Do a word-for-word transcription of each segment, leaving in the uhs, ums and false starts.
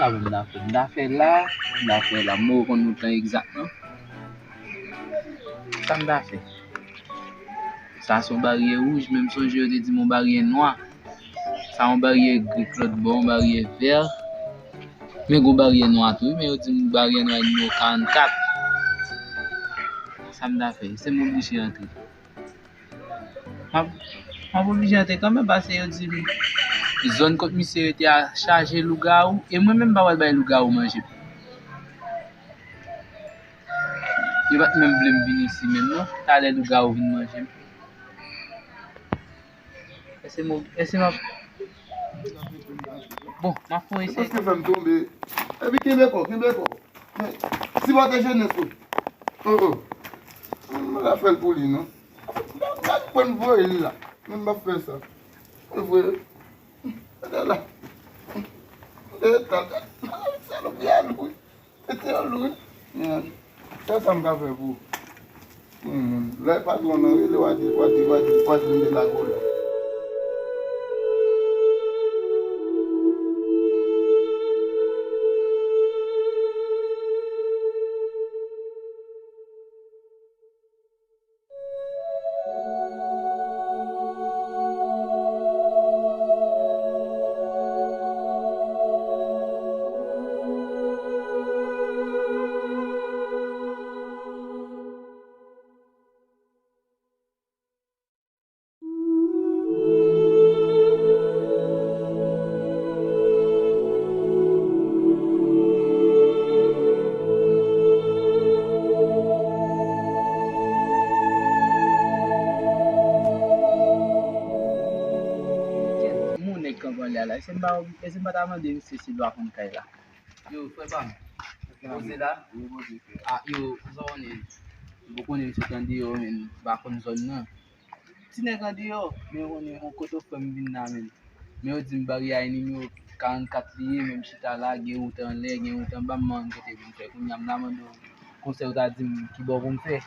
Sa menm n a fè, n a fè la, n a fè la. M poko konn montan egzak non. Sa m ta fè? Sa se yon baryè wouj, men m sonje yo te di m yon baryè nwa. Sa yon baryè gri, lòt bò, yon baryè vè. Men gon baryè nwa tou, wi, men yo di m baryè nwa nimewo karannkat. Sa m ta fè? Se m oblije antre. M ap, m ap oblije antre kanmenm, paske yo di m zòn kot misye rete a chaje lougawou, e mwen menm m pa pral bay lougawou manje m. Yo pa t menm vle m vin isi menm non, talè lougawou vin manje m. Èske m, èske m ap, bon, m ap fè yon esèy. Èske fè m tonbe? Epi kenbe kò, kenbe kò. Sipòte jenès ou. Oh, oh. M pa ka fè l pou li non. Gad pwen voye li la. Mwen m pa fè sa. Mwen voye. Gade la. Gade tan. Salopri a lou wi. Mete yo lou wi. Sa sa m ka fè pou ou? Lè patwon nan rele w a di, w a di, w a di, w a di m de lago la. Moun nèg kanpan li a la, èske m pa, èske m pa ta mande misye si l pa konn kay la? Yo, frè pa m. Poze la. Wi, poze, frè. Ah, yo, sa w konnen? Ou konnen m sot andeyò, men m pa konn zòn nan. Ti nèg andeyò, men ou konnen yon kote frè m vin la, men. Men yo di m baryè a nimewo karannkat li ye, men m chita la, gen wout anlè, gen wout anba, m pa konn kote pou m fè. Kounye a m la mande w konsèy, ou ta di m ki bò pou m fè.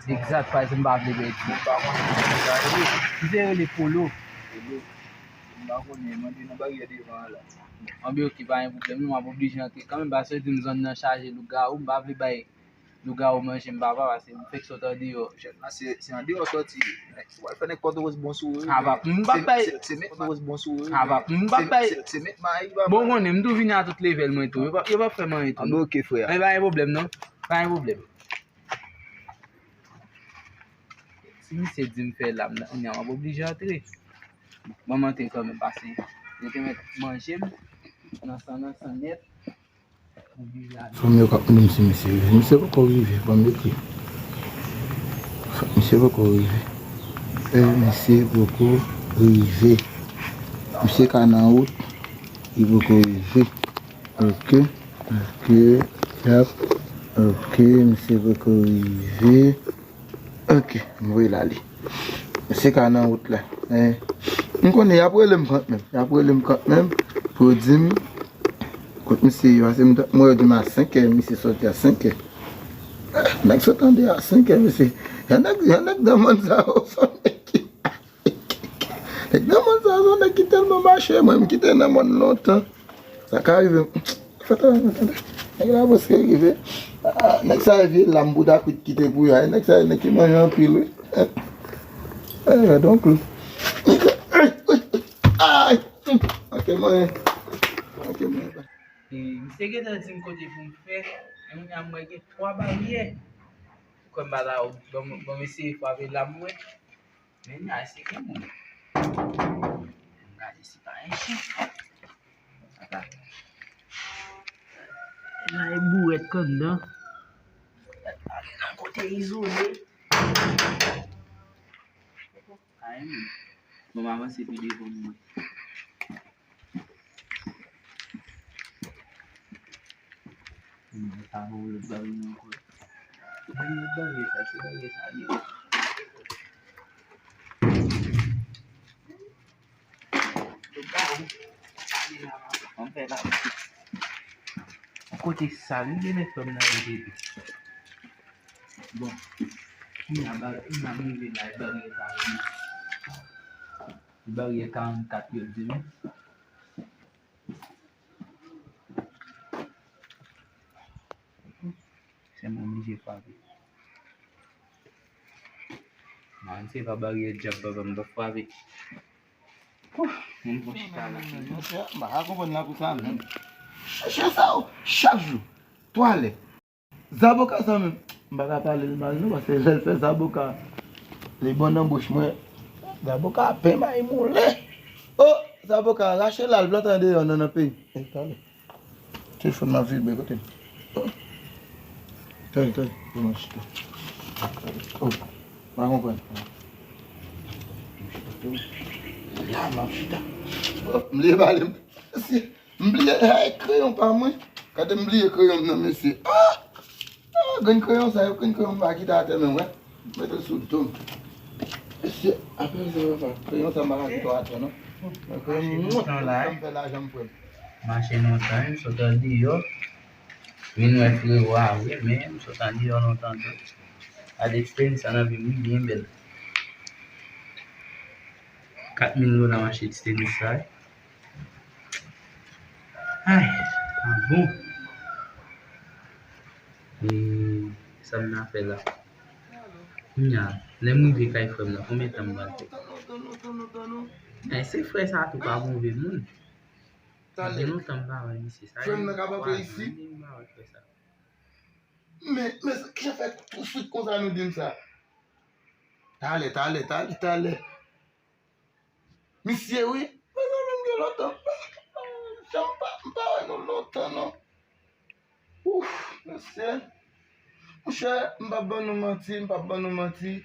Egzak, pa egzanp, m pa vle pèdi. M pa konnen ki sa ye. Misye rele Polo. Polo. M pa konnen, mande nan baryè devan an la. Anben, oke, pa gen pwoblèm non, m ap oblije antre kanmenm, paske yo di m zòn nan chaje lougawou, m pa vle bay lougawou manje m, papa, paske m fèk sot andeyò. Jèn la, se, se andeyò w sòti. Nèg, si w al fè nèg Pòtoprens bon souri. A, pa, m p ap bay. Se, se, se met Pòtoprens bon souri. A, pa, m p ap bay. Se, se, se met mayi, papa. Bon, konnen, m tou vini a tout levèl mwen tou. Yo p ap, yo p ap fè m anyen tou. Anben, oke, frè. Men pa gen pwoblèm non. Pa gen pwoblèm. Si misye di m fè la, m, kounye a m ap oblije antre. Ban m antre kanmenm, paske yo te mèt manje m nan san, nan san nèt. Fanm yo k ap mande m si misye rive. Misye poko rive, ban m ekri. Misye poko rive. E, misye poko rive. Misye ka nan wout, li poko rive. Ok, ok, yap. Ok, misye poko rive. Ok, m voye l ale. Misye ka nan wout la. Eh, m konnen y ap rele m kanmenm. Y ap rele m kanmenm pou yo di m kot misye ye. Paske m t-, mwen yo di m a senk è, misye soti a senk è. Eh, nèg sot andeyò a senk è, mesye. Y a nèg, y a nèg nan mòn sa yo, se nèg ki Nèg nan mòn sa yo, nèg ki tèlman mache, mwen m kite nan mòn lontan. Sa ka rive m. Fè tande, fè tande. Nèg la prèske rive. Ah, nèg sa e vye lam bouda kwit kite pou yo a. Nèg sa e nèg ki manje anpil, wi. Eh, eh, donk, wi. Ay! Manke mwen. Manke mwen. E, misye gentan di m kote pou m fè. Men kounye a m wè gen twa baryè. Kwè m pa ta, bon, bon, mesye frape lam mwen. Men a se gen moun. Gade si pa yon chen. Ata. La e bouwèt k anndan. Al nan kote izole. Pa yon moun. Bon, m avanse pi devan mwen. Mwen pa wè lòt baryè ankò. Mwen lòt baryè sa, se baryè sa li ye. Lòt baryè. Ann fè la. Kote sa, li gen nèg fanm nan rete tou. Bon. Kounya ba, kounya m rive la, e baryè sa vini. Baryè karannkat yo di m. Oblije frape. Mwen se pa baryè dyab papa m pa frape. Ouh, moun pran chita la. Mesye, m pa ka konprann lakou sa menm. Chè sa yo, chak jou. Twa lè. Zaboka sa menm, m pa ka pale l mal non, paske lè l fè zaboka, li bon nan bouch mwen. Zaboka pen bay moulen. O, zaboka rache l al plante andeyò nan, nan peyi. E, talè. Telefòn nan vibre, kote l? O. Talè, talè, pou mwen chita. O, pa konprann. La, m ap chita. O, m leve ale. Mesye, m bliye, ay, kreyon pa mwen. Gade m bliye kreyon m nan, mesye. Ah! Ah, grenn kreyon sa, yo grenn kreyon m pa kite atè menm, wè. Mete l sou do m. Mesye, apre sa, papa, kreyon sa m pa ka kite atè, non. Mwen kreyon m, mwen, sa m fè lajan m, frè m. Mache lontan, m sot andeyò. Vin wè frewo a, wi, men m sot andeyò lontan tou. Gade ti tenis sa nan vi m, wi, byen bèl. Kat mil dola m achte ti tenis sa, wi. Ay, ah bon. E sa m nan fè la? Kounye a, lè m rive kay frè m nan, konbyen tan m pral fè? Ay, se frè sa tou pa move moun. Sa gen lontan m pa wè misye. Sa gen twa zan m pa wè frè sa. Men, men, kijan fè tou swit konsa nou di m sa? Talè, talè, talè, talè. Misye, wi. Mezanmi, m gen lontan. Jan m pa, m pa wè nou lontan, non. Ouf, mesye. Monchè, m p ap ban nou manti, m p ap ban nou manti.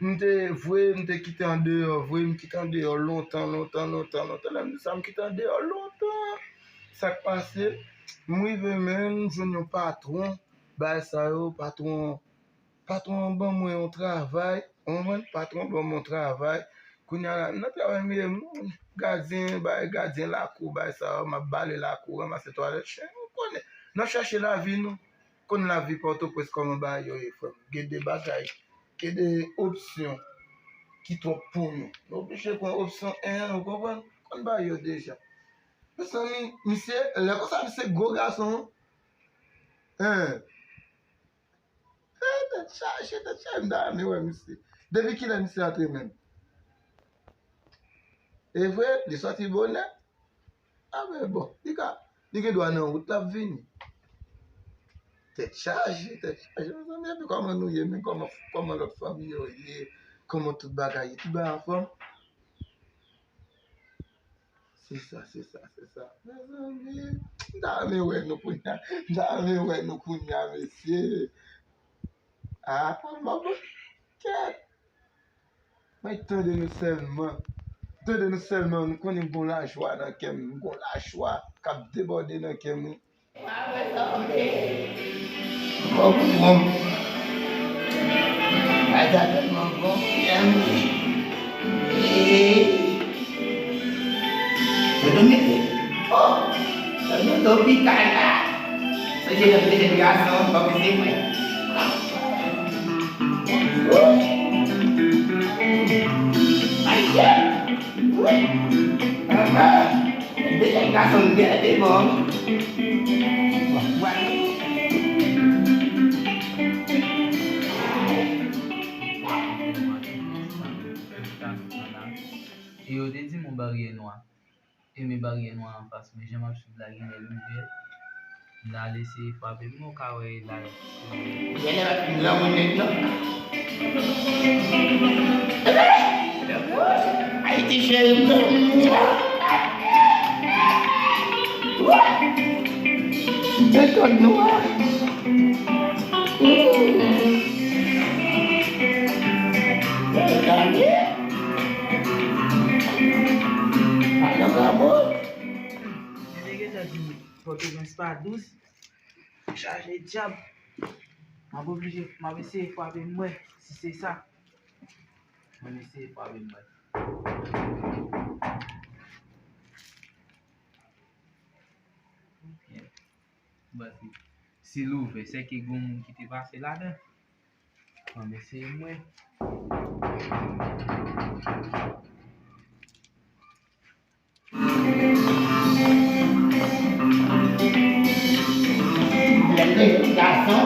M te vre, m te kite andeyò, vre, m kite andeyò lontan, lontan, lontan, lontan. Lè m di sa, m kite andeyò lontan. Sa k pase, m rive menm, m jwenn yon patwon, bagay sa yo, patwon, patwon an ban mwen yon travay, ou konprann? Patwon ban mwen yon travay. Kounye a la, nan travay m ye, m gadyen, bay gadyen lakou, bay sa yo, m ap bale lakou, ranmase twalèt chen, ou konnen. N ap chache lavi nou. Konn lavi Pòtoprens kòman bagay yo ye, frè m. Gen de bagay, gen de opsyon ki twòp pou nou. Nou oblije pran opsyon en an, ou konprann? Konn bagay yo deja. Mezanmi, misye, lè konsa misye gwo gason, en. Eh, tèt chaje, tèt chaje, m ta renmen wè misye. Depi kilè misye antre menm? E vre, li sòti bonè. A men bon, li ka, li gen dwa nan wout, l ap vini. Tèt chaje, tèt chaje. Mezanmi, epi kòman nou ye, men kòman, kòman lòt fanmi yo ye, kòman tout bagay ye, tout bagay anfòm? Se sa, se sa, se sa. Mezanmi, m ta renmen wè nou kounye a. M ta renmen wè nou kounye a, mesye. Ah, m ap kèt. Mwen tande nou sèlman. Tande nou sèlman, nou konnen m gon lajwa nan kè m. M gon lajwa k ap debòde nan kè m, wi. Bon, bon, bon. Bagay sa tèlman bon, mezanmi. Hey. Yo tou mete. Oh, sa yo tou pikay la. Sonje lè m te jèn gason, bon, se mwen. Ay, ay. Wi. Ah, ah. Deja gason m byen te bon. E yo te di m yon baryè nwa. E men baryè nwa anfas mwen, jan m ap swiv la, genlè l ouvè. M ta al eseye frape, m ka wè e la. Genlè m ap fin lanmou nèg yo. Ayiti cheri m. Metòd nou a. Mezanmi. Madan granmoun. Mwen te gentan di w, Pòtoprens pa dous. Chaje dyab. M ap oblije, m ap eseye frape m wè si se sa. Mwen eseye frape m wè. Ok. Bon, si, si l ouvè, sèke gon moun ki te pase ladan. Ann eseye m wè. Lè m te jèn gason,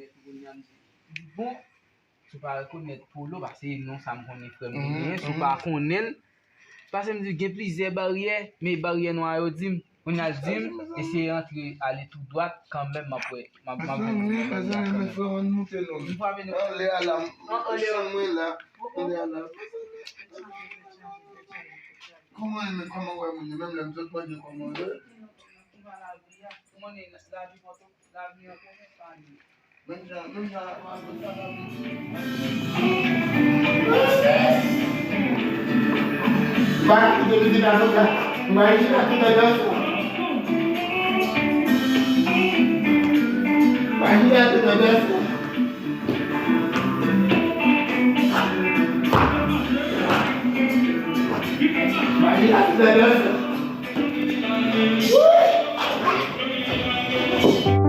rekonèt ou, kounye a m di, m di, bon, si w pa rekonèt Polo, paske non sa m konnen frè m te genyen, si w pa konnen l, paske m di gen plizyè baryè, men baryè nwa yo di m, kounye a l di m, eseye antre, ale tou dwat, kanmenm m ap wè, m ap, m ap vin nan baryè a kanmenm. M frape nou. Anlè a la, m, anlè a. Mwen la, anlè a la. Kòman, men kòman wè moun yo, menm lè m sot mande kòman yo. Menm jan, menm jan. Ba ki de mizik la, nou ka. Ba ki de mizik la, nou ka. Ba ki de mizik la, nou ka. Ba ki de mizik la, nou ka.